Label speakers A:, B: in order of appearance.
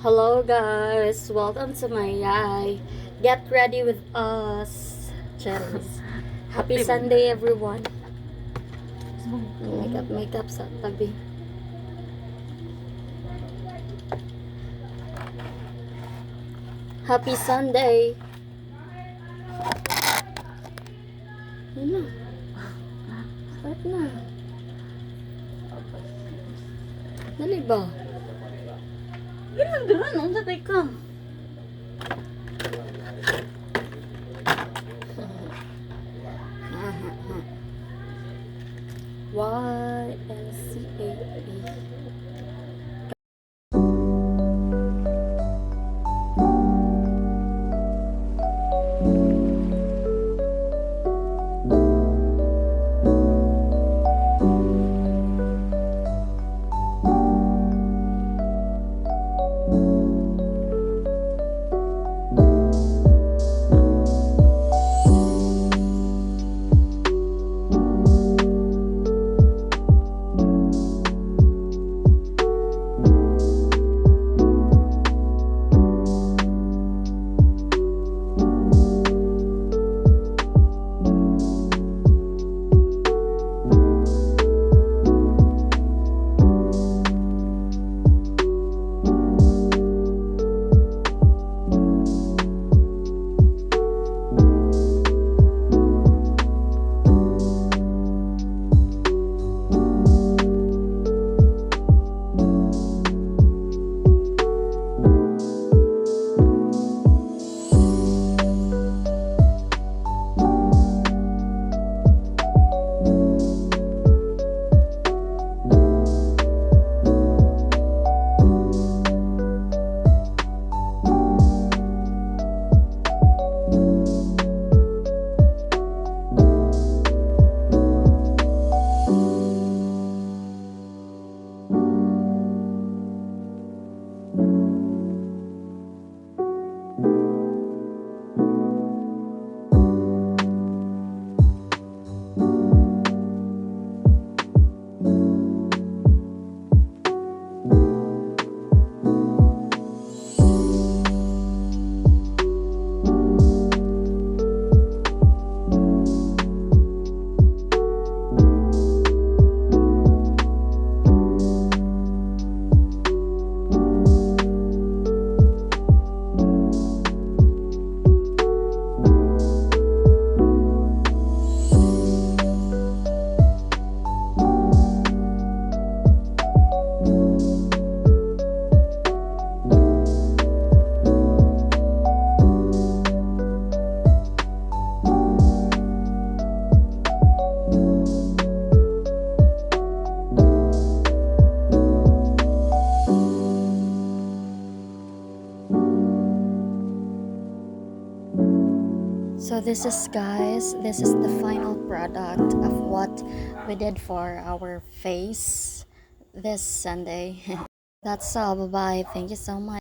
A: Hello guys, welcome to my yay. Get ready with us. Cheers. Happy Sunday, everyone. Makeup, makeup sa tabi. Happy Sunday. Yun na. Start na. Dali ba?
B: Ilang duran, unsa tay ka?
A: YMCA. So this is, guys, this is the final product of what we did for our face this Sunday. That's all. Bye bye. Thank you so much.